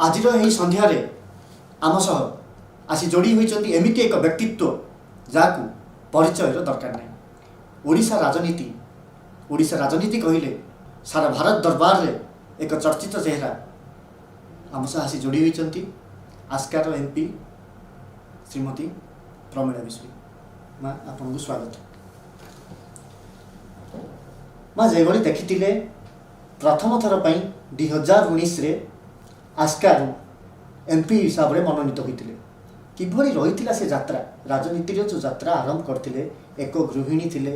ଆଜିର ଏହି ସନ୍ଧ୍ୟାରେ ଆମ ସହ ଆସି ଯୋଡ଼ି ହୋଇଛନ୍ତି ଏମିତି ଏକ ବ୍ୟକ୍ତିତ୍ୱ ଯାହାକୁ ପରିଚୟର ଦରକାର ନାହିଁ। ଓଡ଼ିଶା ରାଜନୀତି, ଓଡ଼ିଶା ରାଜନୀତି କହିଲେ ସାରା ଭାରତ ଦରବାରରେ ଏକ ଚର୍ଚ୍ଚିତ ଚେହେରା ଆମ ସହ ଆସି ଯୋଡ଼ି ହୋଇଛନ୍ତି ଆସ୍କାର ଏମ୍ପି ଶ୍ରୀମତୀ ପ୍ରମିଳା ବିଷୋୟୀ। ମା, ଆପଣଙ୍କୁ ସ୍ୱାଗତ। ମା, ଯେଭଳି ଦେଖିଥିଲେ ପ୍ରଥମ ଥର ପାଇଁ 2019ରେ ଆସ୍କାରୁ ଏମ୍ପି ହିସାବରେ ମନୋନୀତ ହୋଇଥିଲେ, କିଭଳି ରହିଥିଲା ସେ ଯାତ୍ରା? ରାଜନୀତିର ଯେଉଁ ଯାତ୍ରା ଆରମ୍ଭ କରିଥିଲେ, ଏକ ଗୃହିଣୀ ଥିଲେ,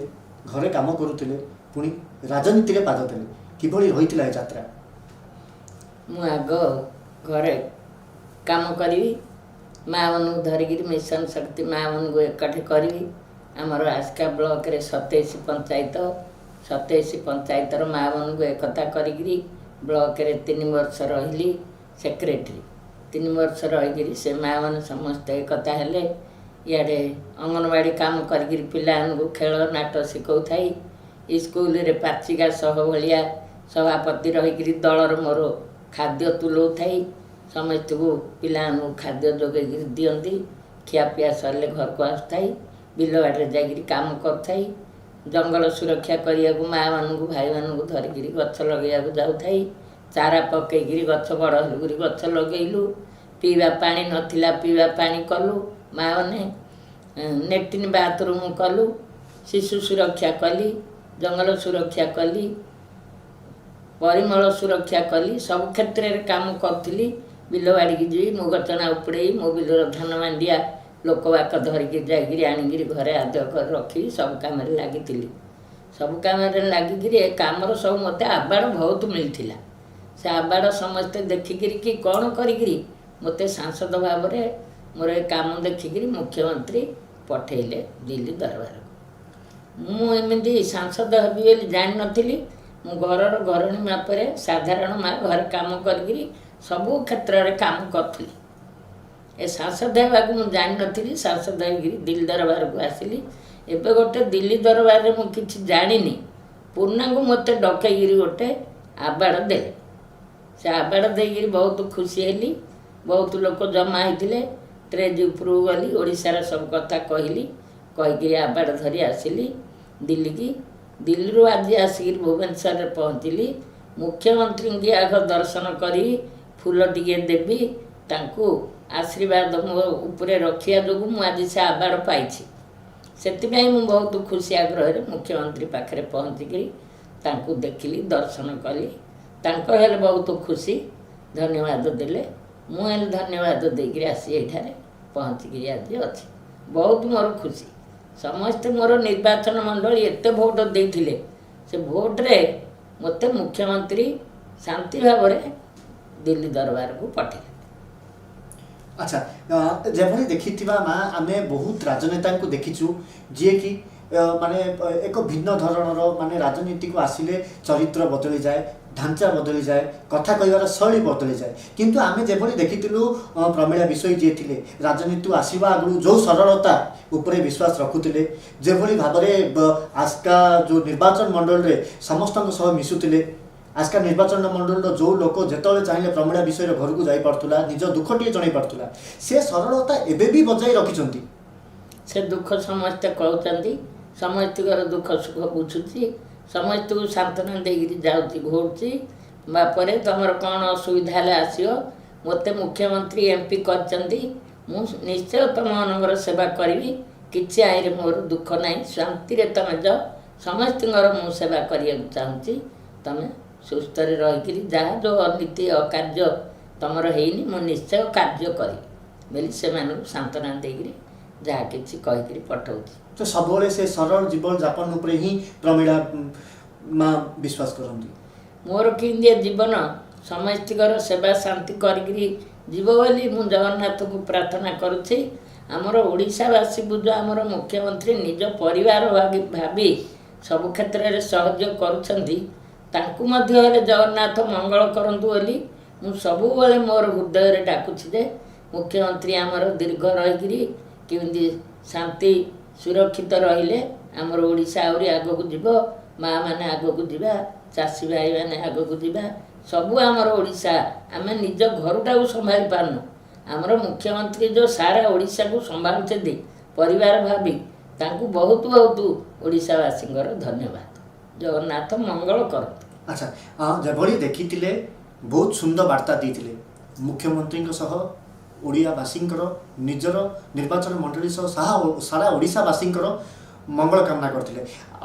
ଘରେ କାମ କରୁଥିଲେ, ପୁଣି ରାଜନୀତିରେ ପାଦ ଦେଲେ, କିଭଳି ରହିଥିଲା ଏ ଯାତ୍ରା? ମୁଁ ଆଗ ଘରେ କାମ କରିବି, ମାଆମାନଙ୍କୁ ଧରିକିରି ମିଶନ ଶକ୍ତି ମାଆମାନଙ୍କୁ ଏକାଠି କରିବି। ଆମର ଆସ୍କା ବ୍ଲକରେ 27 ପଞ୍ଚାୟତ, 27 ପଞ୍ଚାୟତର ମାଆମାନଙ୍କୁ ଏକତା କରିକିରି ବ୍ଲକରେ 3 ବର୍ଷ ରହିଲି ସେକ୍ରେଟେରୀ। 3 ବର୍ଷ ରହିକିରି ସେ ମାଆମାନେ ସମସ୍ତେ ଏକତା ହେଲେ। ଇଆଡ଼େ ଅଙ୍ଗନବାଡ଼ି କାମ କରିକିରି ପିଲାମାନଙ୍କୁ ଖେଳ ନାଟ ଶିଖଉଥାଇ, ସ୍କୁଲରେ ପାଚିକା ସହ ଭଳିଆ ସଭାପତି ରହିକିରି ଦଳର ମୋର ଖାଦ୍ୟ ତୁଲଉଥାଇ, ସମସ୍ତଙ୍କୁ ପିଲାମାନଙ୍କୁ ଖାଦ୍ୟ ଯୋଗେଇକିରି ଦିଅନ୍ତି। ଖିଆପିଆ ସରିଲେ ଘରକୁ ଆସୁଥାଇ, ବିଲବାଡ଼ିରେ ଯାଇକିରି କାମ କରୁଥାଇ, ଜଙ୍ଗଲ ସୁରକ୍ଷା କରିବାକୁ ମାଆମାନଙ୍କୁ ଭାଇମାନଙ୍କୁ ଧରିକିରି ଗଛ ଲଗେଇବାକୁ ଯାଉଥାଇ, ଚାରା ପକେଇକିରି ଗଛ ବଡ଼ ହେଲୁକିରି ଗଛ ଲଗେଇଲୁ। ପିଇବା ପାଣି ନଥିଲା, ପିଇବା ପାଣି କଲୁ ମାଆମାନେ, ନେଟିନ୍ ବାଥରୁମ୍ କଲୁ, ଶିଶୁ ସୁରକ୍ଷା କଲି, ଜଙ୍ଗଲ ସୁରକ୍ଷା କଲି, ପରିମଳ ସୁରକ୍ଷା କଲି, ସବୁ କ୍ଷେତ୍ରରେ କାମ କରୁଥିଲି। ବିଲବାଡ଼ିକି ଯିବି, ମୁଗ ଚଣା ଉପୁଡ଼େଇ, ମୋ ବିଲର ଧାନ ମାଣ୍ଡିଆ ଲୋକବାକ ଧରିକି ଯାଇକିରି ଆଣିକିରି ଘରେ ଆଦାୟ କରି ରଖିକି ସବୁ କାମରେ ଲାଗିଥିଲି। ସବୁ କାମରେ ଲାଗିକିରି ଏ କାମର ସବୁ ମୋତେ ଆବାର୍ଡ଼ ବହୁତ ମିଳିଥିଲା। ସେ ଆବାର୍ଡ଼ ସମସ୍ତେ ଦେଖିକିରି କି କ'ଣ କରିକିରି ମୋତେ ସାଂସଦ ଭାବରେ ମୋର ଏ କାମ ଦେଖିକିରି ମୁଖ୍ୟମନ୍ତ୍ରୀ ପଠେଇଲେ ଦିଲ୍ଲୀ ଦରବାରକୁ। ମୁଁ ଏମିତି ସାଂସଦ ହେବି ବୋଲି ଜାଣିନଥିଲି। ମୁଁ ଘରର ଘରଣୀ ମାପରେ ସାଧାରଣ ମା, ଘରେ କାମ କରିକିରି ସବୁ କ୍ଷେତ୍ରରେ କାମ କରୁଥିଲି। ଏ ସାଂସଦ ହେବାକୁ ମୁଁ ଜାଣିନଥିଲି। ସାଂସଦ ହେଇକିରି ଦିଲ୍ଲୀ ଦରବାରକୁ ଆସିଲି। ଏବେ ଗୋଟେ ଦିଲ୍ଲୀ ଦରବାରରେ ମୁଁ କିଛି ଜାଣିନି, ପୂର୍ଣ୍ଣାଙ୍କୁ ମୋତେ ଡକେଇକିରି ଗୋଟେ ଆବାର୍ଡ଼ ଦେଲେ। ସେ ଆବାର୍ଡ଼ ଦେଇକିରି ବହୁତ ଖୁସି ହେଲି। ବହୁତ ଲୋକ ଜମା ହେଇଥିଲେ। ଟ୍ରେଜ୍ ଉପରକୁ ଗଲି, ଓଡ଼ିଶାର ସବୁ କଥା କହିଲି, କହିକିରି ଆବାର୍ଡ଼ ଧରି ଆସିଲି ଦିଲ୍ଲୀକି। ଦିଲ୍ଲୀରୁ ଆଜି ଆସିକିରି ଭୁବନେଶ୍ୱରରେ ପହଞ୍ଚିଲି। ମୁଖ୍ୟମନ୍ତ୍ରୀଙ୍କୁ ଆଗ ଦର୍ଶନ କରି ଫୁଲ ଟିକେ ଦେବି, ତାଙ୍କୁ ଆଶୀର୍ବାଦ ମୋ ଉପରେ ରଖିବା ଯୋଗୁଁ ମୁଁ ଆଜି ସେ ଆବାର୍ଡ଼ ପାଇଛି। ସେଥିପାଇଁ ମୁଁ ବହୁତ ଖୁସି ଆଗ୍ରହରେ ମୁଖ୍ୟମନ୍ତ୍ରୀ ପାଖରେ ପହଞ୍ଚିକିରି ତାଙ୍କୁ ଦେଖିଲି, ଦର୍ଶନ କଲି। ତାଙ୍କ ହେଲେ ବହୁତ ଖୁସି, ଧନ୍ୟବାଦ ଦେଲେ। ମୁଁ ହେଲେ ଧନ୍ୟବାଦ ଦେଇକିରି ଆସି ଏଇଠାରେ ପହଞ୍ଚିକିରି ଆଜି ଅଛି। ବହୁତ ମୋର ଖୁସି। ସମସ୍ତେ ମୋର ନିର୍ବାଚନ ମଣ୍ଡଳୀ ଏତେ ଭୋଟ ଦେଇଥିଲେ, ସେ ଭୋଟରେ ମୋତେ ମୁଖ୍ୟମନ୍ତ୍ରୀ ଶାନ୍ତି ଭାବରେ ଦିଲ୍ଲୀ ଦରବାରକୁ ପଠେଇଲେ। ଆଚ୍ଛା, ଯେଭଳି ଦେଖିଥିବା ମା, ଆମେ ବହୁତ ରାଜନେତାଙ୍କୁ ଦେଖିଛୁ ଯିଏକି ମାନେ ଏକ ଭିନ୍ନ ଧରଣର, ମାନେ ରାଜନୀତିକୁ ଆସିଲେ ଚରିତ୍ର ବଦଳିଯାଏ, ଢାଞ୍ଚା ବଦଳିଯାଏ, କଥା କହିବାର ଶୈଳୀ ବଦଳିଯାଏ। କିନ୍ତୁ ଆମେ ଯେଭଳି ଦେଖିଥିଲୁ ପ୍ରମିଳା ବିଷୋୟୀ ଯିଏ ଥିଲେ, ରାଜନୀତିକୁ ଆସିବା ଆଗରୁ ଯେଉଁ ସରଳତା ଉପରେ ବିଶ୍ୱାସ ରଖୁଥିଲେ, ଯେଭଳି ଭାବରେ ଆସ୍କା ଯେଉଁ ନିର୍ବାଚନ ମଣ୍ଡଳୀରେ ସମସ୍ତଙ୍କ ସହ ମିଶୁଥିଲେ, ଆସ୍କା ନିର୍ବାଚନ ମଣ୍ଡଳୀର ଯେଉଁ ଲୋକ ଯେତେବେଳେ ଚାହିଁଲେ ପ୍ରମିଳା ବିଷୋୟୀର ଘରକୁ ଯାଇପାରୁଥିଲା, ନିଜ ଦୁଃଖଟିଏ ଜଣାଇ ପାରୁଥିଲା, ସେ ସରଳତା ଏବେ ବି ବଜାଇ ରଖିଛନ୍ତି। ସେ ଦୁଃଖ ସମସ୍ତେ କହୁଛନ୍ତି, ସମସ୍ତଙ୍କର ଦୁଃଖ ସୁଖ ବୁଝୁଛି, ସମସ୍ତଙ୍କୁ ସାନ୍ତ୍ୱନା ଦେଇକିରି ଯାଉଛି ଘୋଡ଼ୁଛି। ବାପରେ ତମର କ'ଣ ଅସୁବିଧା ହେଲେ ଆସିବ, ମୋତେ ମୁଖ୍ୟମନ୍ତ୍ରୀ ଏମ୍ପି କରିଛନ୍ତି, ମୁଁ ନିଶ୍ଚୟ ତୁମମାନଙ୍କର ସେବା କରିବି, କିଛି ଆଇରେ ମୋର ଦୁଃଖ ନାହିଁ, ଶାନ୍ତିରେ ତମେ ଯାଅ, ସମସ୍ତଙ୍କର ମୁଁ ସେବା କରିବାକୁ ଚାହୁଁଛି। ତମେ ସୁସ୍ଥରେ ରହିକିରି ଯାହା ଯେଉଁ ଅନୀତି ଅକାର୍ଯ୍ୟ ତମର ହେଇନି, ମୁଁ ନିଶ୍ଚୟ କାର୍ଯ୍ୟ କରିବି ବୋଲି ସେମାନଙ୍କୁ ସାନ୍ତ୍ୱନା ଦେଇକିରି ଯାହା କିଛି କହିକିରି ପଠଉଛି। ତ ସବୁବେଳେ ସେ ସରଳ ଜୀବନ ଯାପନ ଉପରେ ହିଁ ପ୍ରମିଳା ମା ବିଶ୍ୱାସ କରନ୍ତି। ମୋର କେମିତି ଜୀବନ ସମସ୍ତଙ୍କର ସେବା ଶାନ୍ତି କରିକିରି ଯିବ ବୋଲି ମୁଁ ଜଗନ୍ନାଥଙ୍କୁ ପ୍ରାର୍ଥନା କରୁଛି। ଆମର ଓଡ଼ିଶାବାସୀକୁ ଯେଉଁ ଆମର ମୁଖ୍ୟମନ୍ତ୍ରୀ ନିଜ ପରିବାର ଭାବି ସବୁ କ୍ଷେତ୍ରରେ ସହଯୋଗ କରୁଛନ୍ତି, ତାଙ୍କୁ ମଧ୍ୟ ହେଲେ ଜଗନ୍ନାଥ ମଙ୍ଗଳ କରନ୍ତୁ ବୋଲି ମୁଁ ସବୁବେଳେ ମୋର ହୃଦୟରେ ଡାକୁଛି ଯେ ମୁଖ୍ୟମନ୍ତ୍ରୀ ଆମର ଦୀର୍ଘ ରହିକିରି କେମିତି ଶାନ୍ତି ସୁରକ୍ଷିତ ରହିଲେ ଆମର ଓଡ଼ିଶା ଆହୁରି ଆଗକୁ ଯିବ, ମାଆମାନେ ଆଗକୁ ଯିବା, ଚାଷୀ ଭାଇମାନେ ଆଗକୁ ଯିବା, ସବୁ ଆମର ଓଡ଼ିଶା। ଆମେ ନିଜ ଘରଟାକୁ ସମ୍ଭାଳି ପାରୁନୁ। ଆମର ମୁଖ୍ୟମନ୍ତ୍ରୀ ଯେଉଁ ସାରା ଓଡ଼ିଶାକୁ ସମ୍ଭାଳୁଛନ୍ତି ପରିବାର ଭାବି, ତାଙ୍କୁ ବହୁତ ବହୁତ ଓଡ଼ିଶାବାସୀଙ୍କର ଧନ୍ୟବାଦ। ଜଗନ୍ନାଥ ମଙ୍ଗଳ କରନ୍ତୁ। ଆଚ୍ଛା, ଯେଭଳି ଦେଖିଥିଲେ, ବହୁତ ସୁନ୍ଦର ବାର୍ତ୍ତା ଦେଇଥିଲେ ମୁଖ୍ୟମନ୍ତ୍ରୀଙ୍କ ସହ ଓଡ଼ିଆବାସୀଙ୍କର, ନିଜର ନିର୍ବାଚନ ମଣ୍ଡଳୀ ସହ ସାରା ଓଡ଼ିଶାବାସୀଙ୍କର ମଙ୍ଗଳ କାମନା କରିଥିଲେ।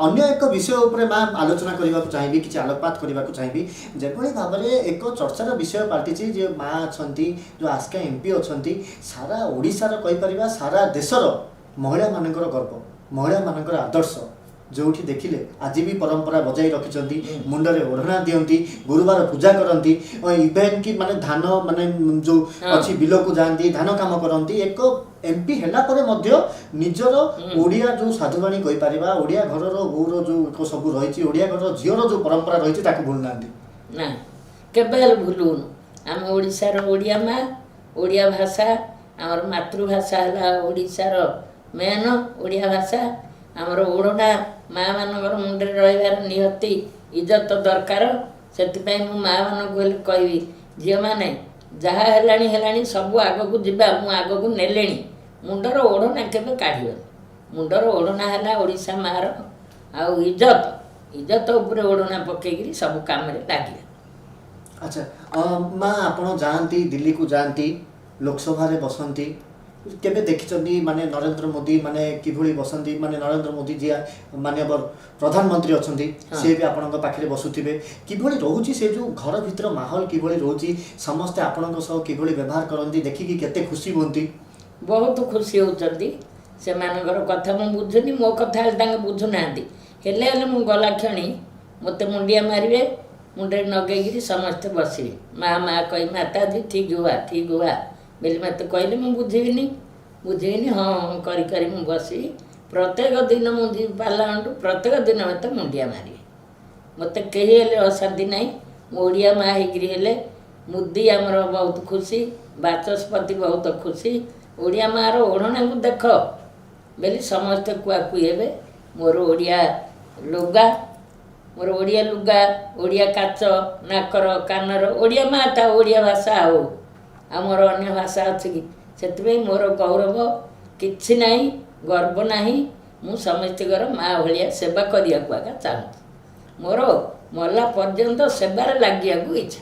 ଅନ୍ୟ ଏକ ବିଷୟ ଉପରେ ମା ଆଲୋଚନା କରିବାକୁ ଚାହିଁବି, କିଛି ଆଲୋକପାତ କରିବାକୁ ଚାହିଁବି। ଯେଭଳି ଭାବରେ ଏକ ଚର୍ଚ୍ଚାର ବିଷୟ ପାଲଟିଛି ଯେ ମା ଅଛନ୍ତି, ଯେଉଁ ଆସ୍କା ଏମ୍ପି ଅଛନ୍ତି, ସାରା ଓଡ଼ିଶାର କହିପାରିବା ସାରା ଦେଶର ମହିଳାମାନଙ୍କର ଗର୍ବ, ମହିଳାମାନଙ୍କର ଆଦର୍ଶ। ଯେଉଁଠି ଦେଖିଲେ ଆଜି ବି ପରମ୍ପରା ବଜାଇ ରଖିଛନ୍ତି, ମୁଣ୍ଡରେ ଓଢ଼ଣା ଦିଅନ୍ତି, ଗୁରୁବାର ପୂଜା କରନ୍ତି, ଇଭେନ୍ କି ମାନେ ଧାନ ମାନେ ଯେଉଁ ଅଛି ବିଲକୁ ଯାଆନ୍ତି, ଧାନ କାମ କରନ୍ତି। ଏକ ଏମ୍ପି ହେଲା ପରେ ମଧ୍ୟ ନିଜର ଓଡ଼ିଆ ଯେଉଁ ସାଧୁବାଣୀ କହିପାରିବା, ଓଡ଼ିଆ ଘରର ବୋଉର ଯେଉଁ ଏକ ସବୁ ରହିଛି, ଓଡ଼ିଆ ଘରର ଝିଅର ଯେଉଁ ପରମ୍ପରା ରହିଛି, ତାକୁ ଭୁଲୁନାହାନ୍ତି। ନା, କେବେ ହେଲେ ଭୁଲୁନୁ। ଆମେ ଓଡ଼ିଶାର ଓଡ଼ିଆ ମା, ଓଡ଼ିଆ ଭାଷା ଆମର ମାତୃଭାଷା ହେଲା। ଓଡ଼ିଶାର ମେନ୍ ଓଡ଼ିଆ ଭାଷା। ଆମର ଓଢ଼ଣା ମାଆମାନଙ୍କର ମୁଣ୍ଡରେ ରହିବାର ନିହାତି ଇଜ୍ଜତ ଦରକାର। ସେଥିପାଇଁ ମୁଁ ମାଆମାନଙ୍କୁ ହେଲେ କହିବି, ଝିଅମାନେ, ଯାହା ହେଲାଣି ହେଲାଣି, ସବୁ ଆଗକୁ ଯିବା, ମୁଁ ଆଗକୁ ନେଲେଣି, ମୁଣ୍ଡର ଓଢ଼ଣା କେବେ କାଢ଼ିବନି। ମୁଣ୍ଡର ଓଢ଼ଣା ହେଲା ଓଡ଼ିଶା ମାଆର ଆଉ ଇଜ୍ଜତ। ଇଜ୍ଜତ ଉପରେ ଓଢ଼ଣା ପକେଇକିରି ସବୁ କାମରେ ଲାଗିବା। ଆଚ୍ଛା ମା, ଆପଣ ଯାଆନ୍ତି, ଦିଲ୍ଲୀକୁ ଯାଆନ୍ତି, ଲୋକସଭାରେ ବସନ୍ତି, କେବେ ଦେଖିଛନ୍ତି ମାନେ ନରେନ୍ଦ୍ର ମୋଦି ମାନେ କିଭଳି ବସନ୍ତି? ମାନେ ନରେନ୍ଦ୍ର ମୋଦି ଯିଏ ମାନ୍ୟବର ପ୍ରଧାନମନ୍ତ୍ରୀ ଅଛନ୍ତି, ସେ ବି ଆପଣଙ୍କ ପାଖରେ ବସୁଥିବେ। କିଭଳି ରହୁଛି ସେ ଯେଉଁ ଘର ଭିତର ମାହୋଲ, କିଭଳି ରହୁଛି? ସମସ୍ତେ ଆପଣଙ୍କ ସହ କିଭଳି ବ୍ୟବହାର କରନ୍ତି? ଦେଖିକି କେତେ ଖୁସି ହୁଅନ୍ତି? ବହୁତ ଖୁସି ହେଉଛନ୍ତି। ସେମାନଙ୍କର କଥା ମୁଁ ବୁଝୁନି, ମୋ କଥା ହେଲେ ତାଙ୍କେ ବୁଝୁନାହାନ୍ତି। ହେଲେ ହେଲେ ମୁଁ ଗଲା କ୍ଷଣି ମୋତେ ମୁଣ୍ଡିଆ ମାରିବେ, ମୁଣ୍ଡରେ ନଗେଇକିରି ସମସ୍ତେ ବସିବେ। ମା ମା କହି, ମାତାଜୀ ଠିକ୍ ହୁଆ, ଠିକ୍ ହୁଆ ବୋଲି ମୋତେ କହିଲେ ମୁଁ ବୁଝିବିନି, ବୁଝିବିନି, ହଁ ହଁ କରି କରି ମୁଁ ବସିବି। ପ୍ରତ୍ୟେକ ଦିନ ମୁଁ ଯିବି ପାର୍ଲାମେଣ୍ଟ, ପ୍ରତ୍ୟେକ ଦିନ ମୋତେ ମୁଣ୍ଡିଆ ମାରିବେ। ମୋତେ କେହି ହେଲେ ଅଶାନ୍ତି ନାହିଁ। ମୁଁ ଓଡ଼ିଆ ମା ହେଇକିରି ହେଲେ ମୋଦି ଆମର ବହୁତ ଖୁସି, ବାଚସ୍ପତି ବହୁତ ଖୁସି। ଓଡ଼ିଆ ମାଆର ଓଢ଼ଣାକୁ ଦେଖ ବୋଲି ସମସ୍ତେ କୁହାକୁହି ହେବେ। ମୋର ଓଡ଼ିଆ ଲୁଗା, ମୋର ଓଡ଼ିଆ ଲୁଗା, ଓଡ଼ିଆ କାଚ, ନାକର କାନର, ଓଡ଼ିଆ ମା ତା ଓଡ଼ିଆ ଭାଷା। ଆଉ ଆମର ଅନ୍ୟ ଭାଷା ଅଛି କି? ସେଥିପାଇଁ ମୋର ଗୌରବ କିଛି ନାହିଁ, ଗର୍ବ ନାହିଁ। ମୁଁ ସମସ୍ତଙ୍କର ମା ଭଳିଆ ସେବା କରିବାକୁ ଆକା ଚାହୁଁଛି। ମୋର ମଲା ପର୍ଯ୍ୟନ୍ତ ସେବାରେ ଲାଗିବାକୁ ଇଚ୍ଛା।